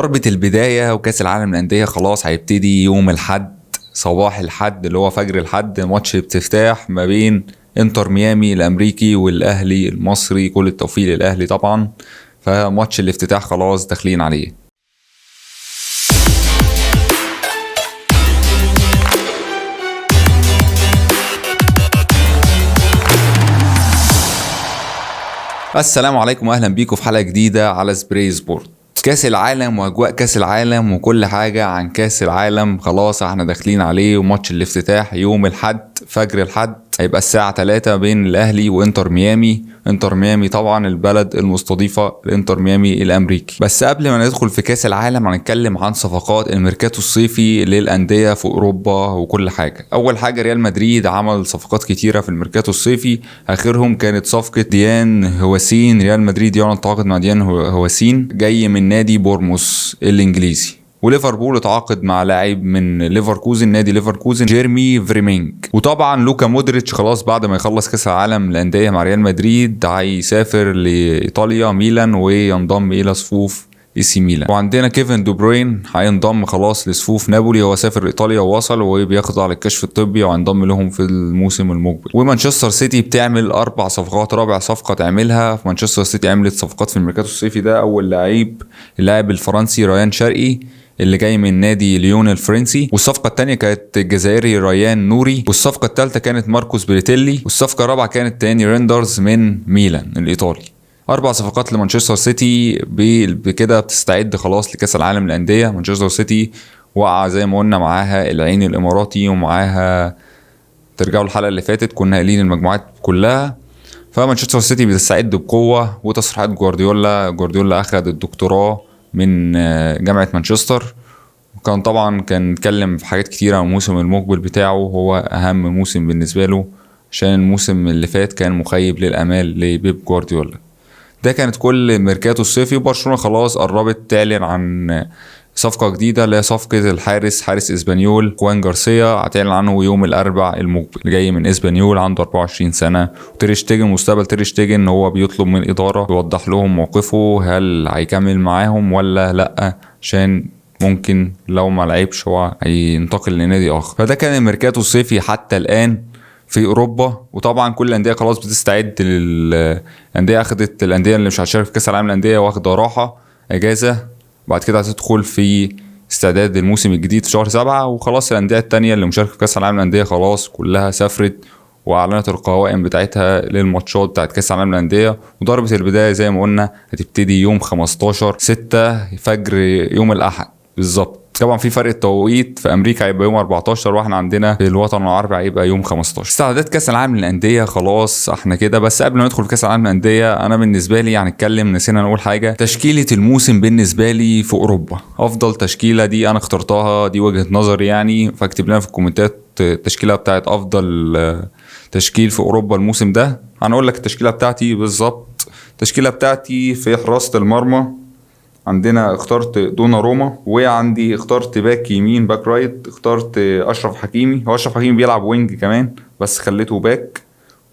ضربة البداية وكأس العالم للأندية خلاص هيبتدي يوم الحد، صباح الحد اللي هو فجر الحد، ماتش افتتاح ما بين انتر ميامي الأمريكي والأهلي المصري. كل التوفيق للأهلي طبعا. فماتش الافتتاح خلاص داخلين عليه. السلام عليكم واهلا بيكم في حلقة جديدة على سبراي سبورت. كاس العالم واجواء كاس العالم وكل حاجة عن كاس العالم خلاص احنا داخلين عليه. وماتش الافتتاح يوم الحد فجر الحد هيبقى الساعة 3 بين الاهلي وانتر ميامي. انتر ميامي طبعا البلد المستضيفة لانتر ميامي الامريكي. بس قبل ما ندخل في كاس العالم هنتكلم عن صفقات الميركاتو الصيفي للاندية في اوروبا وكل حاجة. اول حاجة ريال مدريد عمل صفقات كتيرة في الميركاتو الصيفي، اخرهم كانت صفقة ديان هواسين. ريال مدريد يعلن تعاقد مع ديان هواسين جاي من نادي بورموس الانجليزي. وليفربول اتعاقد مع لاعب من ليفركوزن، نادي ليفركوزن، جيرمي فريمينج. وطبعا لوكا مودريتش خلاص بعد ما يخلص كاس العالم للاندية مع ريال مدريد هيسافر لايطاليا ميلان وينضم الى صفوف اي سي ميلان. وعندنا كيفن دي بروين هينضم خلاص لصفوف نابولي، هو سافر ايطاليا ووصل وبيخضع للكشف الطبي وهينضم لهم في الموسم المقبل. ومانشستر سيتي بتعمل 4 صفقات، رابع صفقة تعملها في مانشستر سيتي. عملت صفقات في الميركاتو الصيفي ده. اول لعيب اللاعب الفرنسي ريان شرقي اللي جاي من نادي ليون الفرنسي، والصفقه الثانية كانت الجزائري ريان نوري، والصفقه الثالثة كانت ماركوس بريتيلي، والصفقه الرابعة كانت تاني ريندرز من ميلان الايطالي. 4 صفقات لمانشستر سيتي بكده بتستعد خلاص لكاس العالم للاندية. مانشستر سيتي وقع زي ما قلنا معاها العين الاماراتي ومعاها، ترجعوا الحلقة اللي فاتت كنا قايلين المجموعات كلها. فمانشستر سيتي بتستعد بقوة. وتصريحات جوارديولا اخذ الدكتوراه من جامعة مانشستر، وكان طبعا كان اتكلم في حاجات كتيرة عن الموسم المقبل بتاعه، هو أهم موسم بالنسبة له عشان الموسم اللي فات كان مخيب للأمال لبيب جوارديولا. ده كانت كل ميركاتو الصيفي. وبرشلونة خلاص قربت تعلن عن صفقة جديدة اللي هي صفقة الحارس، حارس اسبانيول خوان جارسيا، هتعلن عنه يوم الأربع المقبل، اللي جاي من اسبانيول عنده 24 سنة. وتير شتيجن، مستقبل تير شتيجن هو بيطلب من الإدارة يوضح لهم موقفه، هل هيكمل معاهم ولا لأ، عشان ممكن لو ما لعبش هو هينتقل لنادي آخر. فده كان الميركاتو الصيفي حتى الآن في اوروبا. وطبعا كل الاندية خلاص بتستعد للاندية، اخدت الاندية اللي مش هتشارك في كاس العالم للاندية واخده راحة اجازه، بعد كده هتدخل في استعداد الموسم الجديد في شهر 7. وخلاص الاندية التانية اللي مشاركة في كاس العالم للاندية خلاص كلها سافرت واعلنت القوائم بتاعتها للماتشات بتاعت كاس العالم للاندية. وضربه البداية زي ما قلنا هتبتدي يوم 15/6 فجر يوم الاحد بالظبط. طبعا في فرق التوقيت، في امريكا هيبقى يوم 14 واحنا عندنا في الوطن العربي هيبقى يوم 15. استعدادات كاس العالم للاندية خلاص احنا كده. بس قبل ما ندخل في كاس العالم للاندية انا بالنسبة لي هنتكلم، نسينا نقول حاجة. تشكيله الموسم بالنسبة لي في اوروبا افضل تشكيله، دي انا اخترتها، دي وجهه نظري يعني، فاكتب لنا في الكومنتات التشكيلة بتاعت افضل تشكيل في اوروبا الموسم ده. هنقول لك التشكيلة بتاعتي بالظبط. التشكيلة بتاعتي في حراسة المرمى عندنا اخترت دوناروما، وعندي اخترت back يمين back right اخترت اشرف حكيمي، هو اشرف حكيمي بيلعب wing كمان بس خليته back.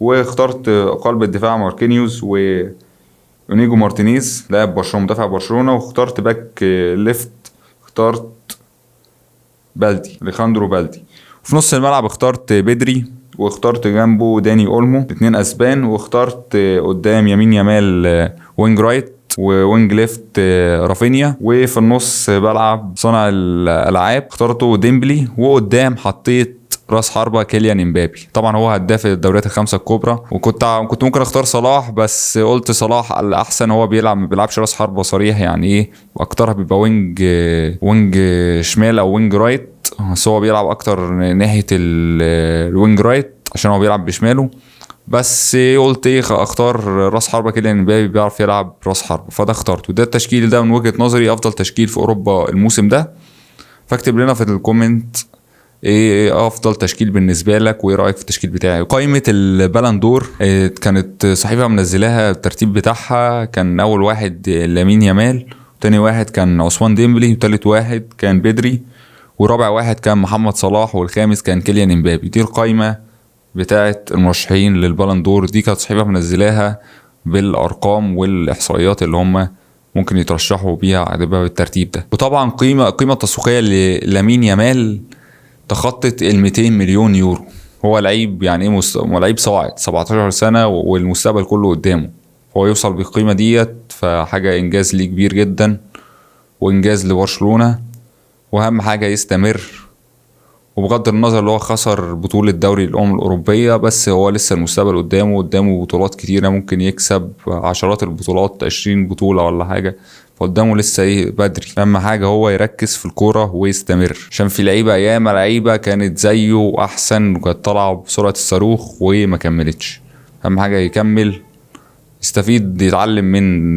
واخترت قلب الدفاع ماركينيوز وانيجو مارتينيز لاعب برشلونة مدافع برشلونة. واخترت back left اخترت بالدي، اليخاندرو بالدي. وفي نص الملعب اخترت بدري، واخترت جنبه داني اولمو، 2 اسبان. واخترت قدام يمين يامال wing right و wing left رافينيا. وفي النص بلعب صانع الالعاب اخترته ديمبلي، وقدام حطيت راس حربة كيليان امبابي، طبعا هو هداف الدوريات الخمسة الكبرى. وكنت ممكن اختار صلاح، بس قلت صلاح الاحسن، هو بيلعب ما بيلعبش راس حربة صريح، يعني ايه اكترها بيبقى wing شمال او wing right، بس هو بيلعب اكتر ناحية ال wing right عشان هو بيلعب بشماله. بس قلت ايه اختار راس حربة كيليان امبابي بيعرف يلعب راس حربة، فده اخترته. ده التشكيل ده من وجهة نظري افضل تشكيل في اوروبا الموسم ده. فاكتب لنا في ال comment ايه افضل تشكيل بالنسبة لك وايه رايك في التشكيل بتاعي. قائمة البالندور كانت صحيفة منزلاها الترتيب بتاعها، كان اول واحد لامين يامال، وتاني واحد كان عثمان ديمبلي، وتالت واحد كان بدري، ورابع واحد كان محمد صلاح، والخامس كان كيليان امبابي. دي القائمة بتاعه المرشحين للبالندور، دي كانت صحيفة منزلاها بالارقام والاحصائيات اللي هم ممكن يترشحوا بيها، هتبقى بالترتيب ده. وطبعا القيمة التسويقية للامين يامال تخطت ال 200 مليون يورو. هو لعيب يعني ايه، لعيب صاعد 17 سنة والمستقبل كله قدامه، هو يوصل بالقيمة ديت فحاجه انجاز ليه كبير جدا وانجاز لبرشلونة. واهم حاجة يستمر، وبغض النظر اللي هو خسر بطولة دوري الأمم الأوروبية، بس هو لسه المستقبل قدامه، قدامه بطولات كتيرة، ممكن يكسب عشرات البطولات، 20 بطولة ولا حاجة، فقدامه لسه ايه بدري. أهم حاجة هو يركز في الكورة ويستمر، عشان في لعيبة ياما لعيبة كانت زيه وأحسن وكانت طالعة بسرعة الصاروخ وما كملتش. أهم حاجة يكمل، يستفيد، يتعلم من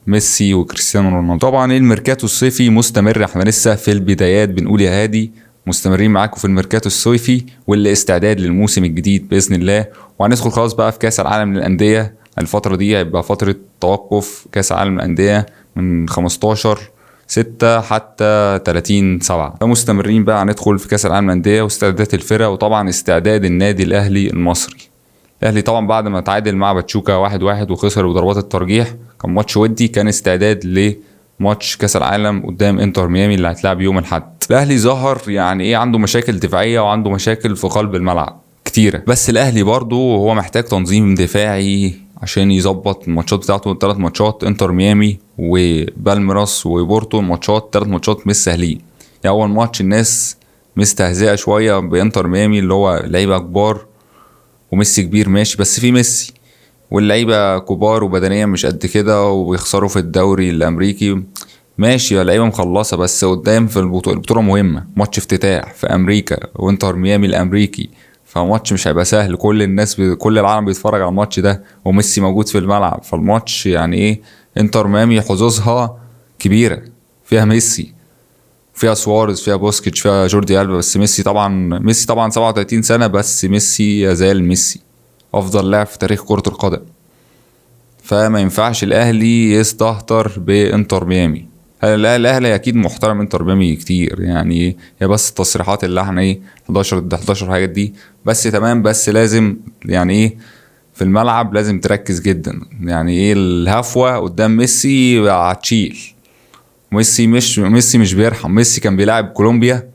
ميسي وكريستيانو رونالدو. طبعا الميركاتو الصيفي مستمر، احنا لسه في البدايات، بنقول يا هادي مستمرين معاكم في الميركاتو الصيفي والاستعداد للموسم الجديد باذن الله. وهندخل خلاص بقى في كاس العالم للاندية، الفترة دي هيبقى فترة توقف كاس العالم للاندية من 15/6 حتى 30/7، فمستمرين بقى هندخل في كاس العالم للاندية واستعدادات الفرق، وطبعا استعداد النادي الاهلي المصري. الاهلي طبعا بعد ما تعادل مع باتشوكا 1-1 وخسر بضربات الترجيح، كان ماتش ودي، كان استعداد لماتش كاس العالم قدام انتر ميامي اللي هيتلعب يوم الاحد. الاهلي ظهر يعني ايه، عنده مشاكل دفاعية وعنده مشاكل في قلب الملعب كتيرة، بس الاهلي برضو هو محتاج تنظيم دفاعي عشان يظبط الماتشات بتاعته. الثلاث ماتشات انتر ميامي وبالميراس وبورتو، الماتشات ثلاث ماتشات مش سهلين. يعني اول ماتش الناس مستهزئه شوية بانتر ميامي اللي هو لعيبة كبار وميسي كبير ماشي، بس في ميسي واللعيبة كبار وبدنيا مش قد كده وبيخسروا في الدوري الامريكي، ماشي اللعيبة مخلصة، بس قدام في البطولة، البطولة مهمة، ماتش افتتاح في امريكا وانتر ميامي الامريكي، فماتش مش هيبقى سهل، كل الناس كل العالم بيتفرج على الماتش ده وميسي موجود في الملعب، فالماتش يعني ايه، انتر ميامي حظوظها كبيرة، فيها ميسي، فيها سواريز، فيها بوسكيتش، فيها جوردي ألبا، بس ميسي طبعا، ميسي طبعا 37 سنة، بس ميسي يزال ميسي افضل لاعب في تاريخ كرة القدم، فما ينفعش الاهلي يستهتر بانتر ميامي. الاهلي اكيد محترم انتر ميامي كتير، يعني هي بس التصريحات اللي احنا ايه 11 ضد 11 الحاجات دي بس تمام، بس لازم يعني ايه في الملعب لازم تركز جدا، يعني ايه الهفوة قدام ميسي هتشيل. ميسي مش بيرحم، ميسي كان بيلاعب كولومبيا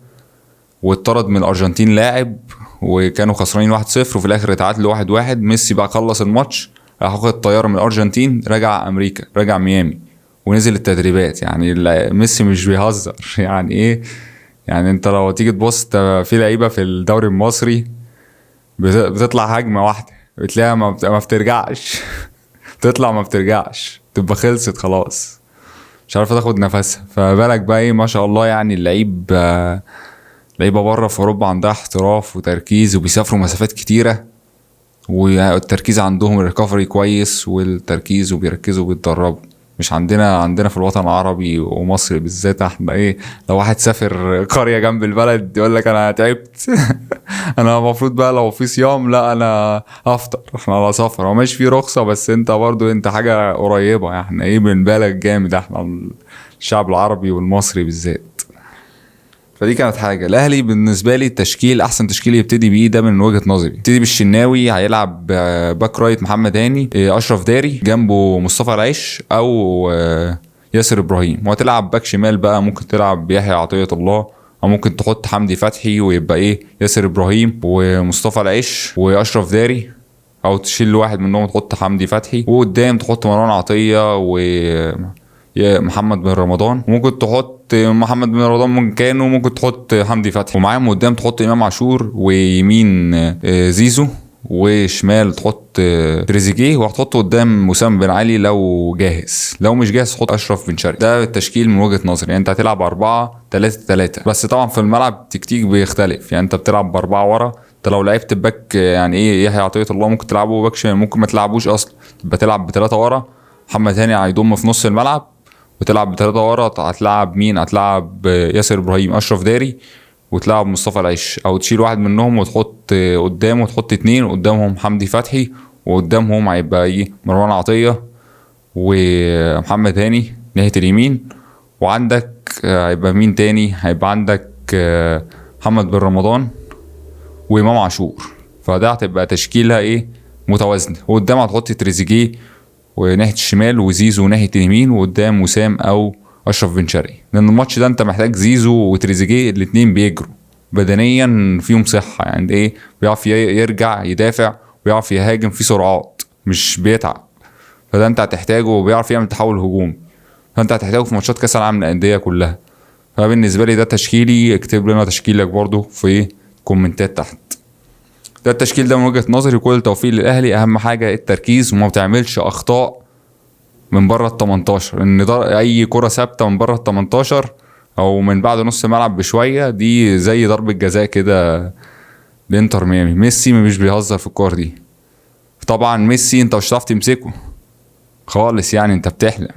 واتطرد من الارجنتين لاعب وكانوا خسرانين 1-0 وفي الاخر اتعادلوا 1-1، ميسي بقى خلص الماتش راح واخد الطيارة من الارجنتين رجع امريكا، رجع ميامي ونزل التدريبات. يعني ميسي مش بيهزر يعني ايه، يعني انت لو تيجي تبص في لعيبة في الدوري المصري بتطلع هجمة واحدة بتلاقيها ما بترجعش تطلع ما بترجعش، تبقى خلصت خلاص مش عارفه تاخد نفسها، فبالك بقى ايه ما شاء الله. يعني اللعيب لعيبة بره في اوروبا عندها احتراف وتركيز وبيسافروا مسافات كتيرة، والتركيز عندهم الريكفري كويس والتركيز وبيركزوا وبيتدربوا، مش عندنا في الوطن العربي ومصر بالذات احنا ايه، لو واحد سافر قرية جنب البلد يقول لك انا تعبت انا المفروض بقى لو في صيام لا انا هفطر، احنا على سفر، هو ماشي في رخصه بس انت برضو انت حاجة قريبه، احنا ايه بنبالغ جامد احنا الشعب العربي والمصري بالذات. فدي كانت حاجة. الاهلي بالنسبة لي التشكيل احسن تشكيل يبتدي بيه ده من وجهه نظري، يبتدي بالشناوي، هيلعب back right محمد هاني، اشرف داري، جنبه مصطفى العيش او ياسر ابراهيم، وهتلعب back شمال بقى ممكن تلعب بيحيى عطية الله، او ممكن تحط حمدي فتحي ويبقى ايه ياسر ابراهيم ومصطفى العيش واشرف داري، او تشيل واحد منهم تحط حمدي فتحي، وقدام تحط مروان عطية و محمد بن رمضان، ممكن تحط محمد بن رمضان مكانه، ممكن تحط حمدي فتحي، ومعاهم قدام تحط امام عاشور، ويمين زيزو، وشمال تحط تريزيجيه، وهتحط قدام وسام بن علي لو جاهز، لو مش جاهز تحط اشرف بن شرقي. ده التشكيل من وجهة نظري. يعني انت هتلعب 4-3-3، بس طبعا في الملعب تكتيك بيختلف، يعني انت بتلعب ب4 ورا، انت لو لعبت back يعني ايه يحيى عطية الله ممكن تلعبه back شمال، ممكن ما تلعبوش اصلا، تبقى تلعب ب3 ورا، محمد هاني هيضم في نص الملعب، وتلعب ب3 ورا. هتلعب مين؟ هتلعب ياسر ابراهيم، اشرف داري، وتلعب مصطفى العيش، او تشيل واحد منهم وتحط قدامه، وتحط 2 قدامهم حمدي فتحي، وقدامهم هيبقى ايه مروان عطية ومحمد هاني ناحية اليمين، وعندك هيبقى مين تاني؟ هيبقى عندك محمد بن رمضان وامام عاشور. فده هتبقى تشكيلها ايه متوازنة، وقدام هتحط تريزيجيه وناحية الشمال، وزيزو ناحية اليمين، وقدام وسام او اشرف بن شرقي. لان الماتش ده انت محتاج زيزو وتريزيجيه الاثنين بيجروا بدنيا، فيهم صحة يعني ايه، بيعرف يرجع يدافع ويعرف يهاجم في سرعات، مش بيتعب. فده انت هتحتاجه، وبيعرف يعمل تحول هجومي، فانت هتحتاجه في ماتشات كاس العالم للاندية كلها. فبالنسبه لي ده تشكيلي، اكتب لنا تشكيلك برضو في كومنتات تحت. ده التشكيل ده من وجهه نظري. كل التوفيق للاهلي، اهم حاجة التركيز وما بتعملش اخطاء من بره ال 18، ان اي كره ثابتة من بره ال 18 او من بعد نص الملعب بشوية دي زي ضربه جزاء كده لانتر ميامي. ميسي مش بيهزر في الكور دي طبعا، ميسي انت مش هتعرف تمسكه خالص يعني، انت بتحلم.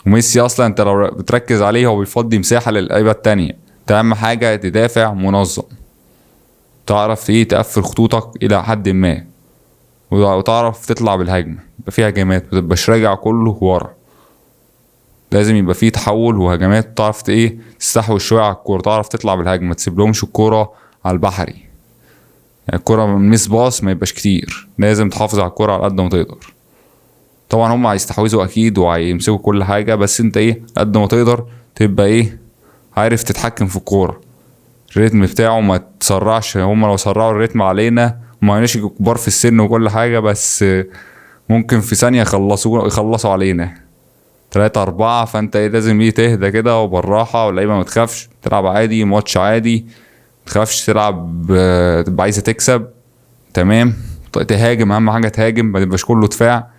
وميسي اصلا انت لو بتركز عليه هو بيفضي مساحة للعيبة التانية. انت اهم حاجة تدافع منظم، تعرف ايه تقفل خطوطك الى حد ما، وتعرف تطلع بالهجمه، يبقى فيها هجمات، ما تبقاش راجع كله ورا، لازم يبقى فيه تحول وهجمات، تعرف ايه تستحوذ شوية على الكورة، تعرف تطلع بالهجمه، ما تسيبلهمش الكورة على البحري يعني. الكورة من miss pass ما يبقاش كتير، لازم تحافظ على الكورة على قد ما تقدر. طبعا هم هيستحوذوا اكيد وهيمسكوا كل حاجة، بس انت ايه قد ما تقدر تبقى ايه عارف تتحكم في الكورة، الريتم بتاعه ما تسرعش. هم لو سرعوا الريتم علينا، ما هناش كبار في السن وكل حاجة، بس ممكن في ثانية يخلصوا علينا 3-4. فانت ايه لازم ايه تهدى كده وبالراحه، واللعيبة ما تخافش، تلعب عادي، ماتش عادي، ما تخافش، تلعب تبقى عايزه تكسب، تمام، تهاجم، اهم حاجة تهاجم، ما تبقاش كله دفاع.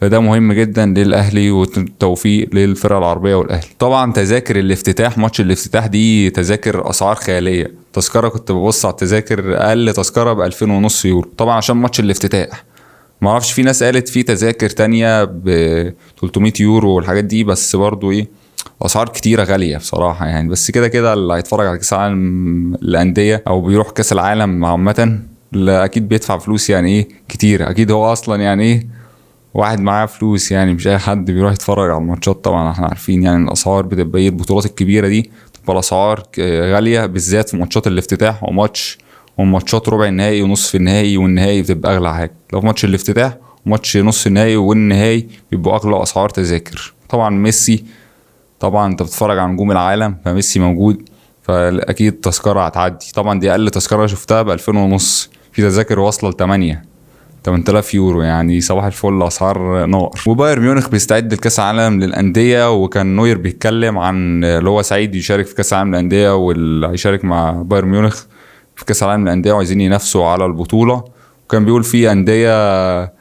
فده مهم جدا للاهلي، والتوفيق للفرقة العربية والاهلي. طبعا تذاكر الافتتاح، ماتش الافتتاح دي تذاكر اسعار خيالية. تذكره كنت ببص على التذاكر، اقل تذكره ب 2500 يورو طبعا عشان ماتش الافتتاح. ما اعرفش، في ناس قالت في تذاكر تانية ب 300 يورو والحاجات دي، بس برضو ايه اسعار كتيرة غالية بصراحة يعني. بس كده كده اللي هيتفرج على كاس العالم للاندية او بيروح كاس العالم عامة اكيد بيدفع فلوس يعني ايه كتيرة، اكيد هو اصلا يعني ايه واحد معاه فلوس يعني، مش اي حد بيروح يتفرج على الماتشات. طبعا احنا عارفين يعني الاسعار بتبقى ايه، البطولات الكبيرة دي بتبقى الاسعار غالية، بالذات في ماتشات الافتتاح وماتشات ربع النهائي ونصف النهائي والنهائي بتبقى اغلى حاجة. لو في ماتش الافتتاح وماتش نص النهائي والنهائي بيبقوا اغلى اسعار تذاكر. طبعا ميسي، طبعا انت بتتفرج على نجوم العالم، فميسي موجود، فاكيد التذكرة هتعدي. طبعا دي اقل تذكره شفتها ب 2500، في تذاكر واصله ل 8000 يورو يعني، صباح الفل، اسعار نار. وبايرن ميونخ بيستعد لكاس العالم للاندية، وكان نوير بيتكلم عن اللي هو سعيد يشارك في كاس العالم للاندية، واللي هيشارك مع بايرن ميونخ في كاس العالم للاندية وعايزين ينافسوا على البطولة. وكان بيقول في اندية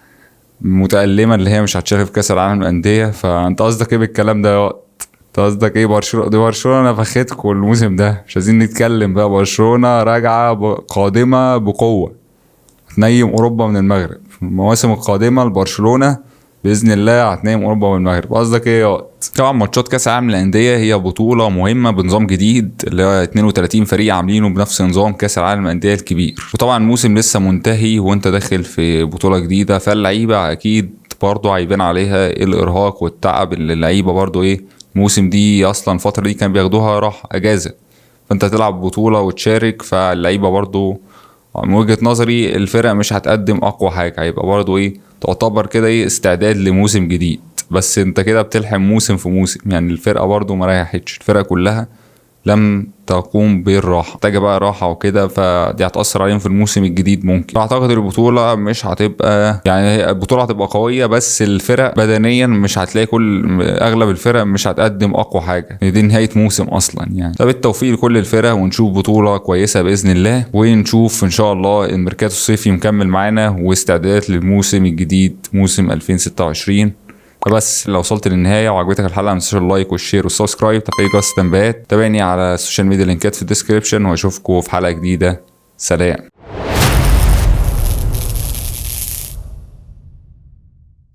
متألمه اللي هي مش هتشارك في كاس العالم للاندية. فانت قصدك ايه بالكلام ده يا وقت؟ انت قصدك ايه؟ برشلونة دي، برشلونة نفختكم الموسم ده، مش عايزين نتكلم بقى. برشلونة راجعه قادمة بقوة، هتنيم اوروبا من المغرب في المواسم القادمة. لبرشلونة باذن الله هتنيم اوروبا من المغرب. قصدك ايه يا وقت؟ طبعا ماتشات كاس العالم للاندية هي بطوله مهمة بنظام جديد اللي هو 32 فريق عاملينه بنفس نظام كاس العالم للاندية الكبير. وطبعا الموسم لسه منتهي وانت داخل في بطوله جديدة، فاللعيبه اكيد برضه هيبان عليها الارهاق والتعب اللي اللعيبة برضه ايه الموسم دي اصلا الفترة دي كان بياخدوها راح اجازه، فانت تلعب بطوله وتشارك، فاللعيبه برضه من وجهة نظري الفرق مش هتقدم اقوى حاجة، هيبقى برضو ايه تعتبر كده ايه استعداد لموسم جديد، بس انت كده بتلحم موسم في موسم يعني. الفرقة برضو ما ريحتش، الفرقة كلها لم تقوم بالراحة، محتاجه بقى راحة وكده، فدي هتاثر عليهم في الموسم الجديد ممكن. فاعتقد البطولة مش هتبقى يعني، البطولة هتبقى قوية بس الفرق بدنيا مش هتلاقي كل اغلب الفرق مش هتقدم اقوى حاجة، دي نهاية موسم اصلا يعني. فبالتوفيق لكل الفرق، ونشوف بطوله كويسة باذن الله، ونشوف ان شاء الله الميركاتو الصيفي مكمل معانا واستعدادات للموسم الجديد موسم 2026. فبس لو وصلت للنهاية وعجبتك الحلقة ما تنساش ال like وال share وال subscribe، تفعيل جرس التنبيهات، تابعني على ال social media، لينكات في ال description، واشوفكم في حلقة جديدة. سلام.